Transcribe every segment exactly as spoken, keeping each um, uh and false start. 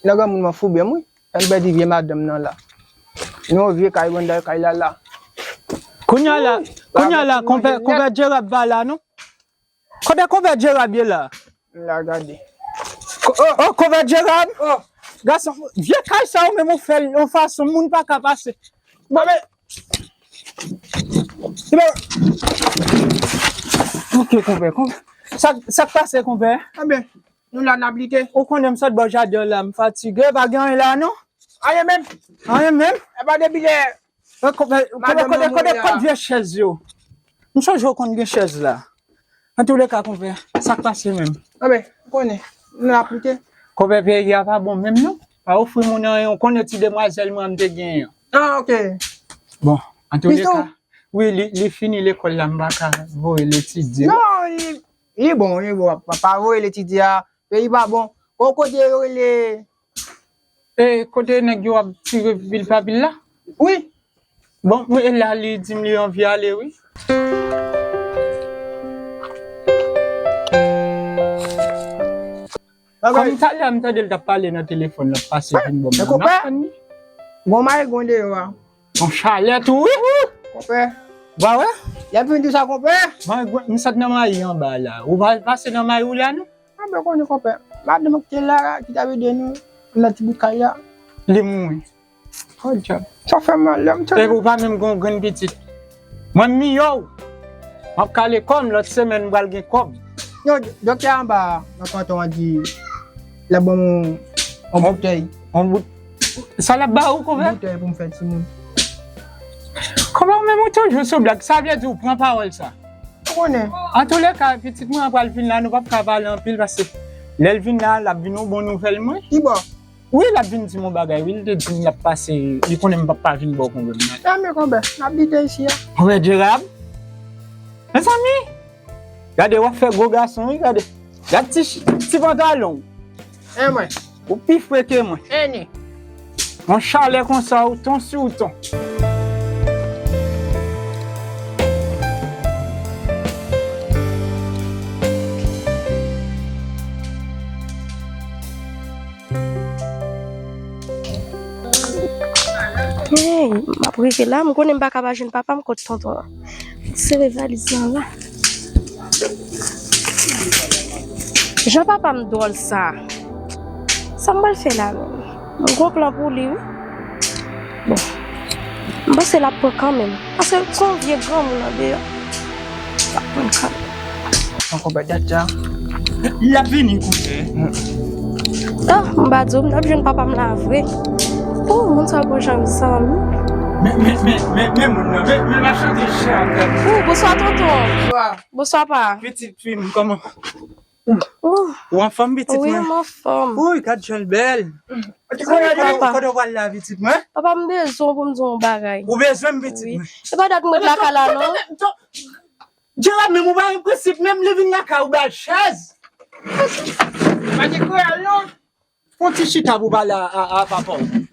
Nan granmoun mwen foube m wi. Ann pèdi vye madanm nan la. Non, vye kay Wendal, kay la la. Kounye a la, kounye a la, konpè, konpè Djerab pa la, non? Kote konpè Djerab ye la? La gade. Oh, konpè Djerab? Oh. Gason, vye kay sa ou menm ou fè l yon fason moun pa ka pase. Bon, men. Ok, konpè, konpè. Sa, sa k pase, konpè? Anben, nou la n ap lite. Ou konnen m sot bò jaden la, m fatige, pa gen anyen la, non? Anyen menm. Anyen menm? E pa depi lè. Kote, kote, kote, kote vye chèz yo? M sonje w konn gen chèz la. Antouleka, konpè, sa k pase menm? Anben, ou konnen, nou la plite. Konpè, peyi a pa bon menm non. Pa ofri moun anyen, ou konnen ti demwazèl mwen an m te genyen an. Ah, ok. Bon, antouleka, wi, li, li fini lekòl la, m pa ka voye l etidye. Non, li, li bon, li bon. Pa, pa voye l etidye a, peyi pa bon. Gon kote yo rele E kote nèg yo ap tire pil pa pil la? Wi. Bon, mwen la li di m li anvi ale wi. Kòm talè a m tande l t ap pale nan telefòn, l ap pase vin bò m nan. Gon mayigon deyò a. Yon chalè tou wi. Konpè. Ba wè? Lè m fin di sa konpè. Mayigon, m sot nan mayi anba la. Ou pa pase nan mayi ou la non? Anben konnen konpè, madanm ki te la, ki t ap ede nou, nan ti bout kay la. Li mouri. Oh dyab. Sa fè mal, lè m tande. Epi ou pa menm gen yon grenn pitit. Mwen m miyò w. M ap kale kò m, lòt semèn m pral gen kòb. Non, doktè anba a, nan kanton an di, l ap ban m yon, yon boutèy. Yon bout-, sa l ap ba ou, konpè? Yon boutèy pou m fè timoun. Konpè, ou menm ou toujou sou blag. Sa vle di ou pran pawòl sa? Ou konnen. Antouleka, pitit mwen an pral vin la, nou p ap ka pale anpil, paske lè l vin la, l ap vin yon bon nouvèl mwen. Kibò? Wi, l ap vin di m yon bagay, wi, li te di m l ap pase, li konnen m p ap pa vin bò konpè m nan. Anben konpè, n ap lite isi a. Konpè Djerab? Mezanmi! Gade, w ap fè gwo gason, wi, gade. Gad ti, ti pantalon w. E mwen. Ou pi fre ke mwen. Eni. Yon chalè konsa, ou ton si ou ton. Hey, m ap rive la, m konnen m pa ka pa jwenn papa m, kot tonton an? Sere valiz lan la. Jan papa m dwòl sa. Sa m pral fè la menm? M gon plan pou li wi. Bon. M panse l ap pran kanmenm. Paske se yon vye granmoun andeyò. L ap pran kanmenm. An konpè dat sa. L ap vini kounye a. Ah, m pa di w, m t ap jwenn papa m la vre. Oh, moun sa bon jan zanmi. Men, men, men, men, men moun nan, men, men m ap chante chan. Oh, bonswa tonton. Bonswa. Bonswa pa. Pitit fi m, kòman? Oh. Ou anfòm pitit mwen? Wi, m anfòm. Woy, gad jan l bèl. Papa. Kote w pral la pitit mwen? Papa, m bezwen w pou m di w yon bagay. Ou bezwen m pitit mwen? Wi. E pa dat m ret lakay la non. Djerab menm ou pa gen prensip, menm li vin lakay ou ba l chèz. Pa gen koral non. Fon ti chita pou pale a, a, a papa w.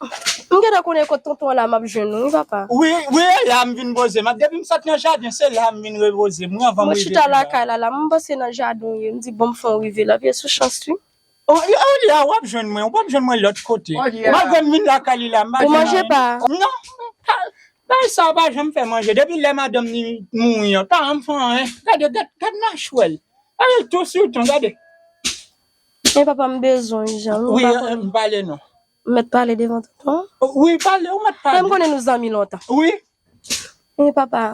M gentan konnen kot tonton an la m ap jwenn ou wi papa. Wi, wi, e la m vin poze m. Depi m sot nan jaden, se la m vin repoze m wi anvan m rive. Mwen chita lakay la la, m panse nan jaden w ye, m di bon m fè w rive la, vye sou chans wi. Oh, oh, li a w ap jwenn mwen, ou p ap jwenn mwen lòt kote. Malgre m vin lakay li la, m pa jwenn anyen. Ou manje pa? Non, pa, bagay sa a pa janm fè manje. Depi lè madanm ni mouri an, pa janm fè anyen. Gade, gad, gad machwè l. Gade l tou sou ton, gade. Men papa, m bezwen w, jan, m pa konnen. Wi, m pale non. M mèt pale devan tonton? Wi, pale, ou mèt pale. Men m konnen nou zanmi lontan. Wi. Men papa,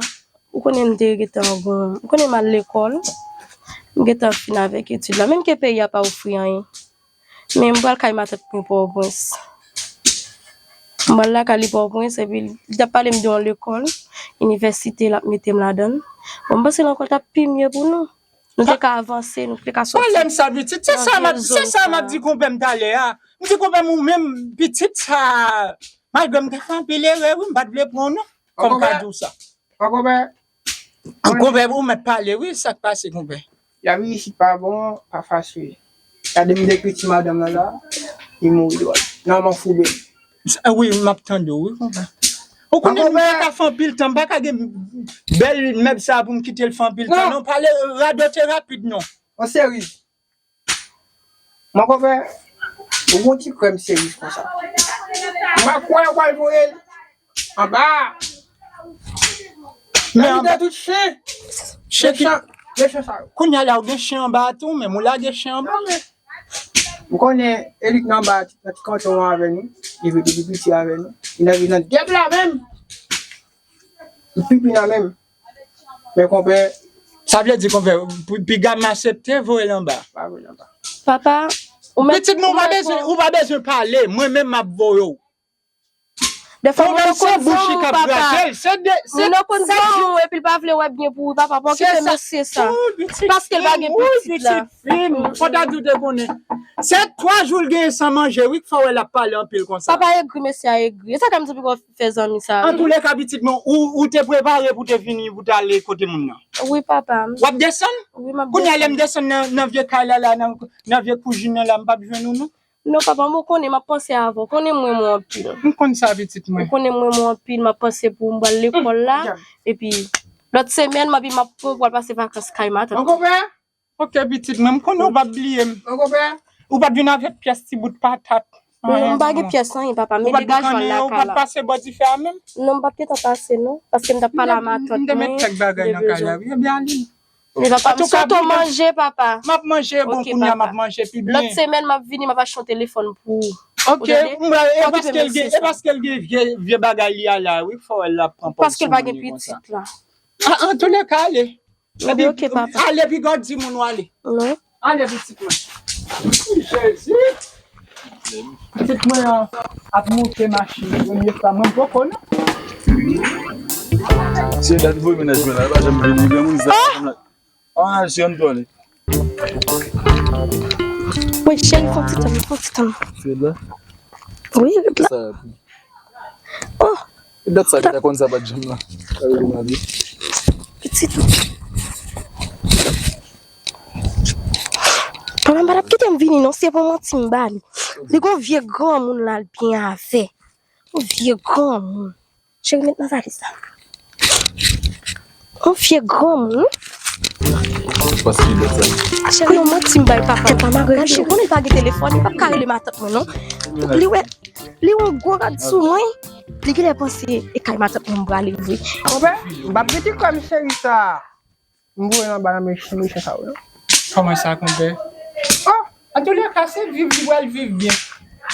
ou konnen m te gentan bon, ou konnen m al lekòl, m gentan fin avèk etid la, menm ke peyi a pa ofri anyen. Men m pral kay matant mwen Pòtoprens. M pral lakay li Pòtoprens, epi li t ap pale m de yon lekòl, inivèsite, l ap mete m ladan l. Bon, m panse lekòl t ap pi mye pou nou. Nou te ka avanse, nou te ka soti. Pale m sa pitit, se sa m ap, se sa m ap di konpè m talè a. M di konpè m ou menm pitit sa, malgre m te fè anpil erè wi, m pa t vle pran w non. Kòm m ka di w sa. Konpè, ou mèt pale wi, sa k pase konpè? Lavi isit pa bon, pa fasil. Gade m dekri ti madanm nan la, li mouri dwòl. Nan manfoube. Wi, m ap tande w wi konpè. Ou konnen nou pa ka fè anpil tan, m pa ka gen bèl mèb sa pou m kite l fè anpil tan non, pale radote rapid non. An seri. Mon konpè, Ou gon ti krèm seri konsa. M pa kwè yo pral voye l anba. Men anba tout chen. Chen ki Chen sa yo. Kounye a la ou gen chen anba a tou, men ou lage chen anba. M konnen Elik nan anba a ti kanton an avè nou. Li vin li piti avè nou. Li nan vin nan dèb la menm. Li pipi nan menm. Men konpè. Sa vle di konpè, piga m aksepte voye l anba. Pa voye l anba. Papa, ou mèt. Pitit mwen, ou pa bezwen, ou pa bezwen pale. Mwen menm m ap voye w. Dèfwa moun nan konn zanmi w, papa. Moun nan konn zanmi w epi l pa vle wè byen pou ou, papa. Pa kite mesye sa. Paske l pa gen pitit la. Fò ta di w te konnen. Se twa jou l genyen san manje, wi, k fè w wè l ap pale anpil konsa. Papa egri, mesye a egri. E sa k fè m di pou w fè zanmi sa. Antouleka, pitit mwen, ou, ou te prepare pou te vini, pou te ale kote moun nan. Wi, papa. W ap desann? Wi, m ap desann. Kounye a lè m desann nan, nan vye kay la, la, nan, nan vye koujin nan la, m p ap jwenn ou, non. Non, papa, mwen konnen, m ap panse avè w. Konnen mwen, mwen anpil. M konn sa, pitit mwen. Ou konnen mwen, mwen anpil, m ap panse pou w, m pral lekòl la. Epi, lòt semèn, m ap, m ap, mwen pral pase vakans kay matant. Mon konpè? Ok, pitit mwen, m konnen ou p ap bliye m. Mon konpè? Ou pa t vin avèk pyès ti bout patat. Non, m pa gen pyès anyen, papa. Men degaj w al lakay la. Ou pa t pase bò dife a menm? Non, m pa t gentan pase, non. Paske m t ap pale a matant mwen. M te met kèk bagay nan kay la, wi. Ebyen, ale. Men papa, m sot manje, papa. M ap manje, bon, kounye a m ap manje pi byen. Lòt semèn, m ap vini, m ap achte yon telefòn pou ou. Ok, e paske l gen, e paske l gen vye, vye bagay li a la, wi, fò l ap pran pòz sou moun li konsa. Paske l pa gen pitit la. Antouleka, ale. Epi, ale, piga w di moun ou ale. Ale, pitit mwen. Jezi! Pitit mwen an ap moute machin premye fwa, mwen poko non. Se dat voye mennaj mwen la, li pa janm vini, granmoun sa. Ah, je Antoine. Wi, cheri, fon ti tann, fon ti tann. Se la? Wi, ret la. Sa. Oh. Dat sa ki ta konn sa pa t janm la. Sa vle di m ap di. Pitit. Papa m pa t ap kite m vini non, se pou manti m ba li. Li gon vye granmoun la l byen avè. Yon vye granmoun. Cheri, met nan valiz la. Yon vye granmoun. Paske li bèt sa. Cheri, yon manti m bay papa. Papa m a gade, cheri, konnen li pa gen telefòn, li p ap ka rele matant mwen non. Li wè, li wè yon gwo rad sou mwen. Li genlè panse e kay matant mwen m prale vre. Konpè, m p ap gen ti kòm cheri sa. M voye l anba nan men mechan sa yo non. Kòman sa, konpè? Oh, antouleka, se viv li pral viv byen.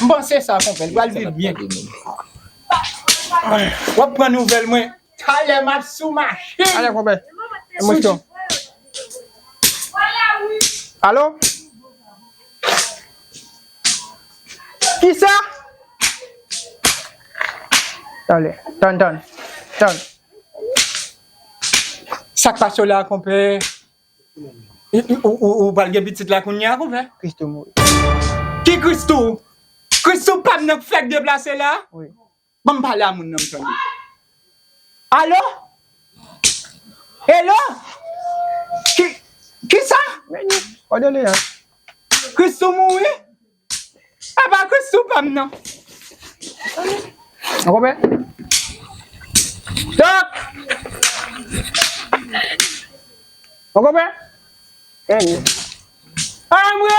M panse sa, konpè, li pral viv byen. W ap pran nouvèl mwen. Talè m ap sou machin. Talè, konpè. Emosyon. Alo? Kisa? Talè. Tann, tann. Tann. Sa k pase w la, konpè? Ou, ou, ou, ou pral gen pitit la kounye a, konpè? Christoo mouri. Ki Christoo? Christoo pa m nan k fèk deplase la? Wi. Ban m pale a moun nan m tande. Alo? Hello? Ki, kisa? Meni, kòdone an. Christoo mouri? Apa Christoo pa m nan. Mon konpè? Tok! Mon konpè? Meni. Anmwe!